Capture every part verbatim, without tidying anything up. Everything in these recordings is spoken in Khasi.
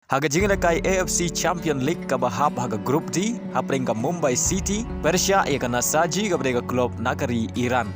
Ha ka jingïalehkai A F C Champion League kaba hap ha ka Group D, hapdeng ka Mumbai City, pyrshah ïa ka Nassaji kaba dei ka club na ka ri Iran.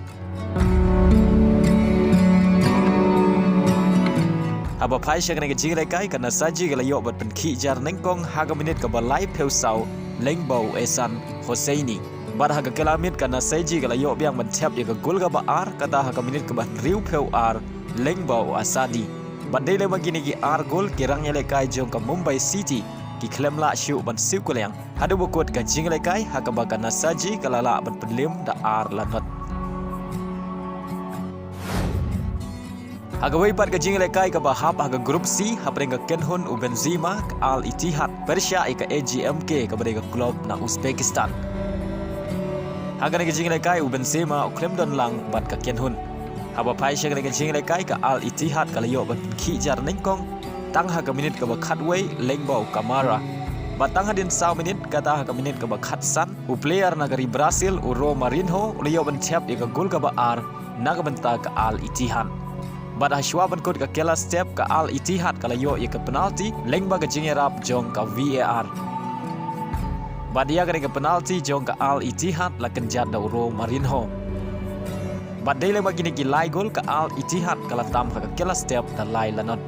Haba phai sha kane ka jingïalehkai, ka Nassaji ka la ïoh ban pynkhih jar nyngkong ha ka minit kaba laiphew saw, lyngba u Ehsan Hosseini. Bad ha ka kylla miet ka Nassaji ka la ïoh biang ban thep ïa ka gol kaba ar, kata ha ka minit kaba hynriewphew ar, lyngba u Asadi. Bad dei lem ma kine ki ar gol ki rangïalehkai jong ka Mumbai City ki khlem lah shuh ban siew kuliang haduh ba kut ka jingïalehkai, ha kaba ka Nassaji ka la lah ban pynlem da ar la not. Ha kawei pat ka jingïalehkai kaba hap ha ka Group C, hapdeng ka kynhun u Benzema ka Al Ittihad pyrshah ïa ka A G M K kaba dei ka club na Uzbekistan. Ha kane ka jingïalehkai u Benzema u khlem don lang bad ka kynhun. Haba phai sha kane ka jingïalehkai, ka Al Ittihad ka la ïoh ban pynkhih jar nyngkong tang ha ka minit kaba khatwei, lyngba u Kamara. Bad tang hadien saw minit, kata ha ka minit kaba khatsan, u player na ka ri Brazil u Romarinho u la ïoh ban thep ïa ka gol kaba ar na ka bynta ka Al Ittihad. Bad ha shuwa ban kut ka kylla step, ka Al Ittihad ka la ïoh ïa ka penalty lyngba ka jingïarap jong ka V A R. Bad ïa kane ka penalty jong ka Al Ittihad la kynjat da u Romarinho. Bad dei lem ma kine ki lai gol, ka Al Ittihad ka la tam ha ka kylla step da lai la not.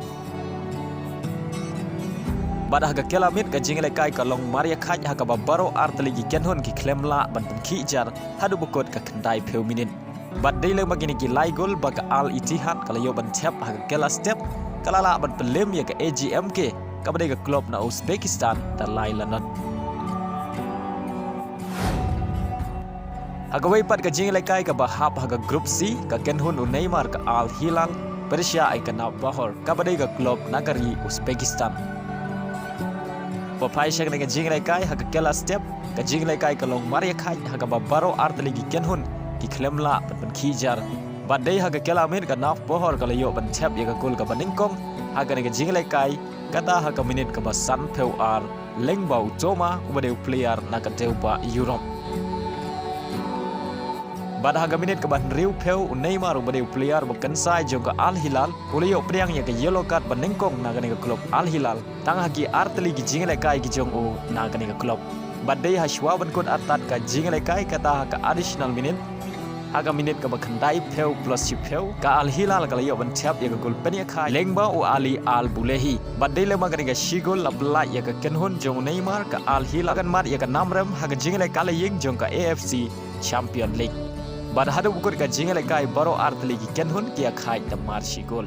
Bad ha ka kylla miet ka jingïalehkai ka long marïakhait, ha kaba baroh artylli ki kynhun ki khlem lah ban pynkhih jar haduh ba kut ka khyndaiphew minit. Bad dei lem ma kine ki lai gol ba ka Al Ittihad ka la ïoh ban thep ha ka kylla step, ka la lah ban pynlem ïa ka A G M K kaba dei ka club na Uzbekistan da lai la not. Ha kawei pat ka jingïalehkai kaba hap ha ka Group C, ka kynhun u Neymar ka Al Hilal pyrshah ïa ka Nafbahor kaba dei ka club na ka ri Uzbekistan. Ba phai sha kane ka jingïalehkai, ha ka kylla step ka jingïalehkai ka long marïakhait, ha kaba baroh artylli ki kynhun ki khlem lah ban pynkhih jar. Bad dei ha ka kylla miet ka Nafbahor ka la ïoh ban thep ïa ka gol kaba nyngkong ha kane ka jingïalehkai, kata ha ka minit kaba sanphew ar, lyngba u Toma uba dei u player na ka dewbah Europe. Bad ha ka minit kaba hynriewphew, u Neymar uba dei u player ba kynsai jong ka Al Hilal u la ïoh pdiang ïa ka yellow card ba nyngkong na kane ka club Al Hilal, tang ha ki artylli ki jingïalehkai ki jong u na kane ka club. Bad dei ha shuwa ban kut artat ka jingïalehkai, kata ha ka additional minute, ha ka minit kaba khyndaiphew plus shiphew, ka Al Hilal ka la ïoh ban thep ïa ka gol pynïakhai lyngba u Ali Al Bulehi. Bad dei lem ma kane ka shi gol la pyllait ïa ka kynhun jong u Neymar ka Al Hilal kan mad ïa ka namrem ha ka jingïalehkai la ïing jong ka A F C Champion League. Bad haduh ba kut ka jingïalehkai baroh artylli ki kynhun ki ïakhait da mar shi gol.